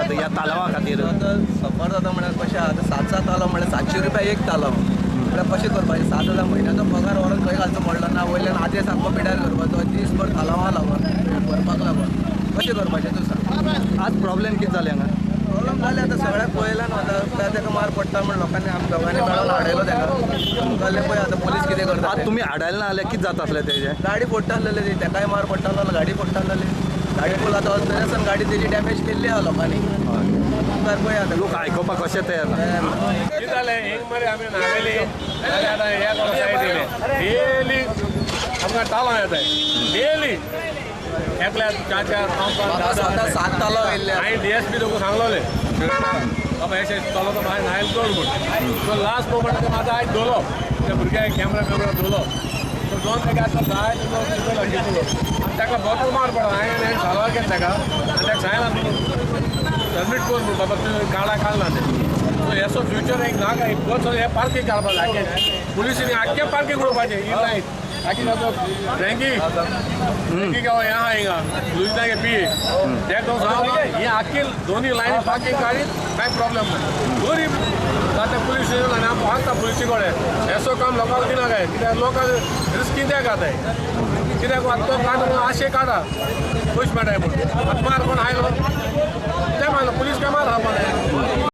जाता ह्या तालावा खातीर? सफर जाता म्हळ्यार कशें आतां 7-7 तालाव म्हळ्यार 700 रुपया एक तालाव म्हळ्यार कशें करपाचें? 7,000 म्हयन्याचो पगार व्हरून खंय घालचो पडलो ना, वयल्यान आदेश सामको पिड्यार करपाचो, दीसभर तालावां लागून भरपाक लागून कशें करपाचें तूं सांग. आज प्रॉब्लेम कितें जालें हांगा? प्रॉब्लेम जालें आतां सगळ्याक पळयला न्हू, आतां ताका मार पडटा म्हण लोकांनी आम दोगांनी मेळोन हाडयलो ताका. जालें पळय आतां पुलीस कितें करता. आतां तुमी हाडायला ना जाल्यार कितें जाता आसलें तेजें? गाडी फोडटा आसलेली, ताकाय मार पडटा आसलो, गाडी फोडटा आसलेली. गाडी फूल आतां अस्तंतेसान गाडी तेजी डॅमेज केल्ली आहा लोकांनी. मुखार पळय आतां लोक आयकुपाक कशें तयार ना. कितें जालें हिंग मरे आमी नावेली आतां ह्या सायडीन डेली आमकां तालांव येताय डेली एकल्या 4-4 5-5 स्वता 7 तालांव येयल्ले. हांवें डीएसपी लोक सांगलोले बाबा अशें चलो तो मागीर नायल चड म्हूण. सो लास्ट मोमेंट म्हाजो आयज धोलो त्या भुरग्याक कॅमरा बिमरा धोलो. सो दोन ताका आसलो जाय तितलो आनी ताका बोतल मार पडलो. हांवें साल्वार केलें ताका आनी ताका सांगलां तूं सबमीट कर म्हूण बाबा तुवें काडा काडला तें. सो हेसो फ्युचर एक नाका बस हे पार्कींग काडपा जाय आख्खें पुलिसांनी आख्खें पार्कींग उडोवपाचें ही लायन आखी जातो फ्रँकी फ्रँकी गांव हें आहा हिंगा लुइतागे पी ते तो सांगलो ही आख्खी दोनी लायनी पार्कींग काडीत कांय प्रॉब्लेम ना. गरीब जाता पुलीस स्टेशन आनी आमकां सांगता पुलिसी कडेन हेसो काम लोकांक दिना काय कित्याक लोकांक रिस्क कित्याक जाताय कित्याक आतां तो काडून आशे काडा पयशे मेळटाय म्हूण आतां मार कोण आयलो ते मारलो पुलीस काय मार.